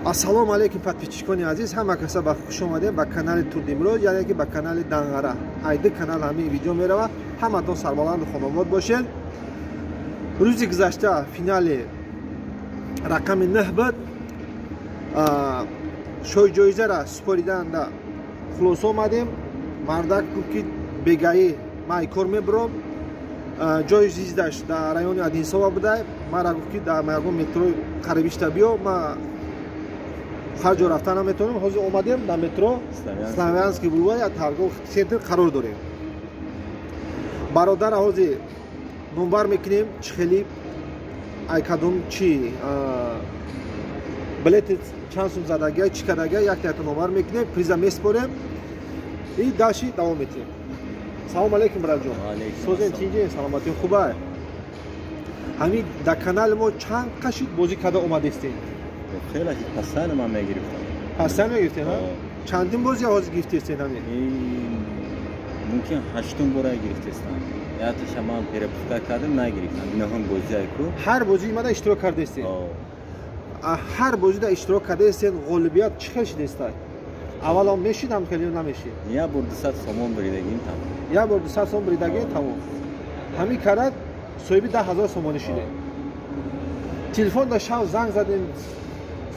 Ассалому алейкум подписчикони азиз, ҳама каса ба хуш омадем ба канали Турдимрӯз, яъне ки ба канали Данғара. Айди канал ҳамин видео мерава. Ҳаматон сарбаланду хонобод бошед. Рӯзи гузашта финали рақами 9 буд. Шоҳи ҷоизара супориданда хулоса омадем. Мардак гуфт ки бегаӣ ман кор мебурам. Ҷои зиздаш дар райони Одинсова буда. Мара гуфт ки дар ягон метрои қарибишта биё, ма ҳар ҷо рафта наметавонем. Ҳозир омадем дар метро Славянский бульвар, як торговый центр қарор дорем. Бародара ҳозир номбар мекунем, чӣ хели ай кадом чи билети чанд сум задагия, чӣ кардагия, якта якта номбар мекунем, приза меспорем и дальше давом метиҳем. Салом алейкум, братҷон. Созем, тинҷе, саломатӣ хубай. Ҳамин дар канали мо чанд қашид бозӣ карда омадестем? Хеле пастан ман мегирифтам. Пастан мегирифтем, ҳа? Чандин бозӣ ҳозир гирифтестем ҳамин? Мумкин ҳаштум бора гирифтестам. Якташа ман перепуска кардам, нагирифтам. Нӯҳум бозиай ку. Ҳар бозӣ мада иштирок кардестем. Ҳар бозида иштирок кардестем, ғолибият чӣ хел шидестай? Аввало мешид ҳам хеле намешид? Як бор 200 сомон буридагим тамом. Як бор 200 сом буридагим тамом. Ҳамин карат соҳиби 10 000 сомонӣ шидем. Телефон да шав занг задем,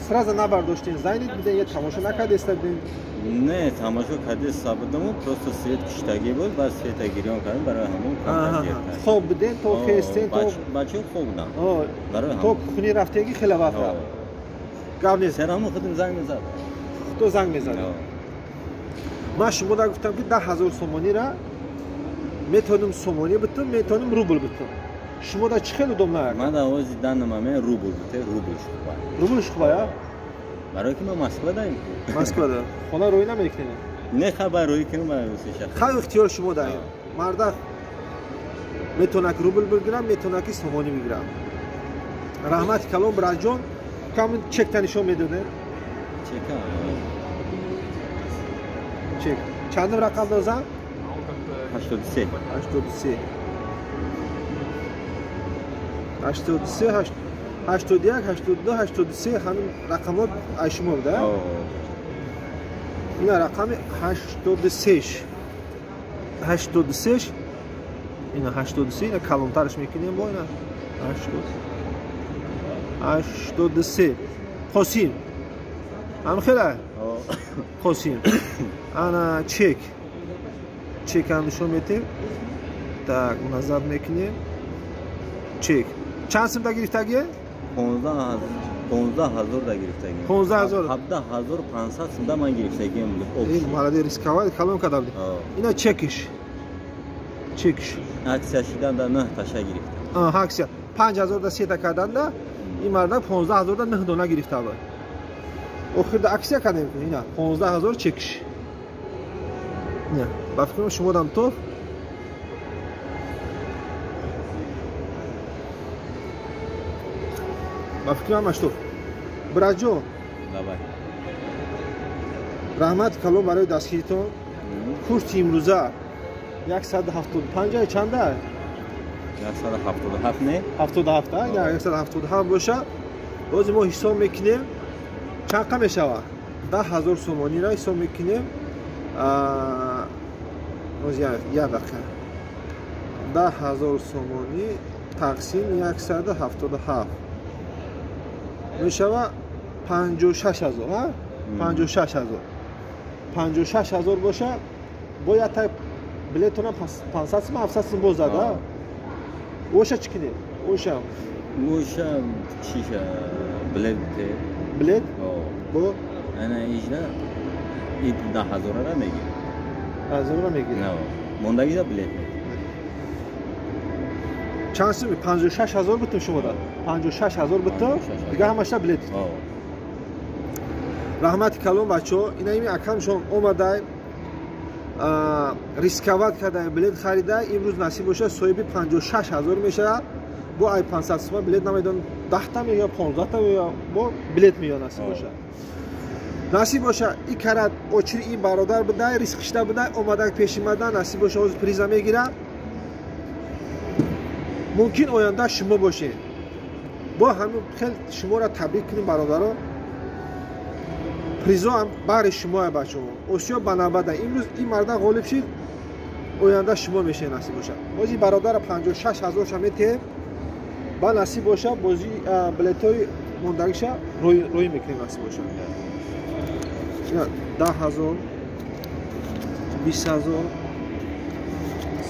сразу набардоштем, занг бидем, я тамошо накардеста будем? Не, тамошо кардеста будам, просто свет киштагӣ буд, баъд света гирён кардем, барои ҳамон камтар дер кард. Хоб будем, то хестем, то бачаҳо хоб буданд. То хуни рафтагӣ хеле вақт рафт. Гап нест. Сер ҳамон худам занг мезад. Худо занг мезад. Ман шумода гуфтам ки 10 000 сомонира метавонем сомонӣ битум, метавонем рубл битум. Шумо да чӣ хеле удобно? Ман да ози данном момент рубл бите, рубл шухба. Рубл шухба, я? Барои ки ма Москва даем. Москва да. Хона рӯй намекунем. Не, хабар рӯй кунем, ма русиша. Хай, ихтиёр шумо даем. Марда метавонад рубл бигирам, метавонад ки сомонӣ бигирам. Раҳмати калон, братҷон. Кам чекта нишон медодем? Чека. Чек. Чандум рақам дозам? 83. 83. 83, 81, 82, 83, ҳамин рақамҳо ай шумо буда? Ина рақами 83. 83. Ина 83, ина калонтараш мекунем бо ина 83. Қосим. Ҳам хела? Қосим. Ана чек. Чекам нишон метем. Так, назар мекунем. Чек. Чанд сумда гирифтагие? 15 000 да гирифтагием. 15 000. 17 500 сумда ман гирифтагием. Малади, рисковать калон карда будем. Ина чекиш. Чекиш. Акция шидан да 9 таша гирифтам. Акция. 5000 да сета карданда ин мардак 15 000 да 9 дона гирифта буд. Охирда акция кардем, ина 15 000 чекиш. Не, ба фикрам шумо дам то ба фикрам ҳамаш то. Братҷон, раҳмати калон барои дастгиритон. Курси имрӯза 175 чанда? 177 не? 77, 177 боша. Бози мо ҳисоб мекунем, чанд қа мешавад? 10 000 сомониро ҳисоб мекунем. Як дақиқа. 10 000 сомонӣ тақсим 177 мешава 56 000, 56 000. 56 000 боша, бояд та билетона 500 сум, 700 сум боз зад, оша чӣ кунем? Оша Оша чиша, билет. Билет бо Ана ижда и 10 000-ра мегирем. Ҳазорра мегирем. Мондагида билет. Чанд сум? 56 000 бутум шумода. 56 000 бутум, дига ҳамаша билет. Раҳмати калон, бачаҳо. Ина ими акамшон омадай, рисковать карда, билет харида. Имрӯз насиб боша, соҳиби 56 000 мешавад. Бо ай 500 сума билет, намедонам, 10-та меё, 15-та меё, бо билет меё. Насиб боша, насиб боша. И карат очири ин бародар будай, риск шида будай, омадак пеши мада. Насиб боша, ҳозир приза мегира. Мумкин оянда шумо бошед. Бо ҳамин хел шуморо табрик кунем, бародаро. Призо ҳам баҳри шумоя бачаҳо. Осиё ба навбата. Имрӯз ин марда ғолиб шид, оянда шумо мешавед насиб боша. Бози бародара 56 ҳазорша метиҳем, ба насиб боша бози билетҳои мондагиша рӯй мекунем насиб боша. 10 ҳазор, 20 ҳазор,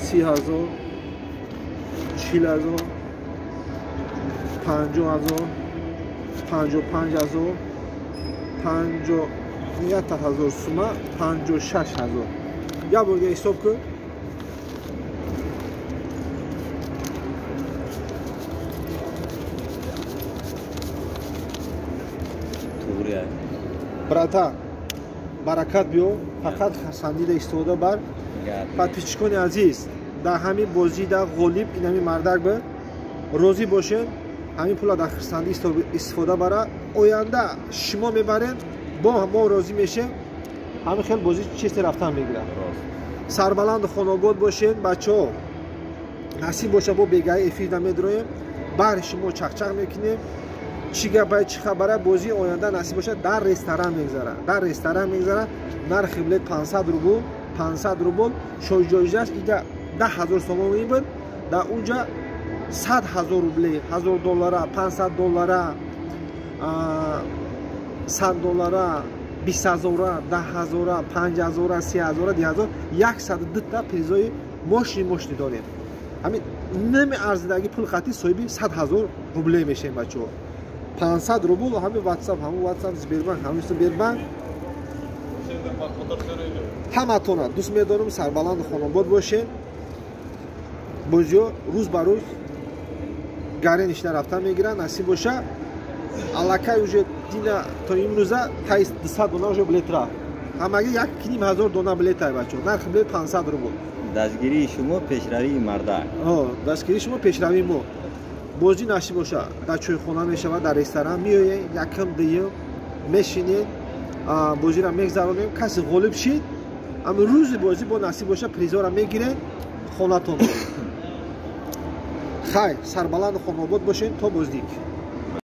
30 ҳазор, 40 ҳазор, 50 ҳазор, 55 ҳазор, 51 ҳазор сума, 56 ҳазор. Як бор дига ҳисоб кун. Брата, баракат биё, фақат хасандида истода бар. Подписчикони азиз, дар ҳамин бозида ғолиб ин ҳамин мардак б розӣ бошед, ҳамин пула дар хурсандӣ истифода бара. Оянда шумо мебаред, бо мо розӣ мешем. Ҳамин хел бозӣ чизе рафтан мегирад. Сарбаланду хонобод бошед, бачаҳо. Насиб боша бо бегаи эфирда медроем, баҳри шумо чақчақ мекунем. Чӣ гапай, чӣ хабара, бозии оянда насиб бошад дар ресторан мегзарад. Дар ресторан мегзарад. Нархи билет 500 рубл, 500 рубл. Шоҳҷоизаш ида 10 ҳазор сомонӣ буд. Дар унҷа 100 ҳазор рубле, 1000 доллара, 500 доллара, 100 доллара, 20 ҳазора, 10 ҳазора, 5 ҳазора, 3 ҳазора, 10 ҳазор, 102 та призои мошини мошини дорем. Ҳамин намеарзидаги пул хати соҳиби 100 ҳазор рубле мешавем бачаҳо. 500 рубл ҳамин WhatsApp, ҳамин WhatsApp, Сбербанк, ҳамин Сбербанк. Ҳаматона дӯст медорам, сарбаланду хонобод бошед. Бозиҳо рӯз ба рӯз гаре нишина рафтан мегиранд, насиб боша. Аллакай уже дина то имрӯза таи 200 дона уже билет рафт. Ҳамагӣ 1,5 ҳазор дона билет ай бачаҳо. Нархи билет 500 рубл. Дастгирии шумо пешравии мардак. Дастгирии шумо пешравии мо. Бозӣ насиб боша дар чойхона мешавад, дар ресторан меоед, якм дуюм мешинед, бозиро мегзаронем. Касе ғолиб шид, ҳамин рӯзи бозӣ бо насиб боша призора мегиред, хонатон. Хай, сарбаланду хонобод бошед, то боздик.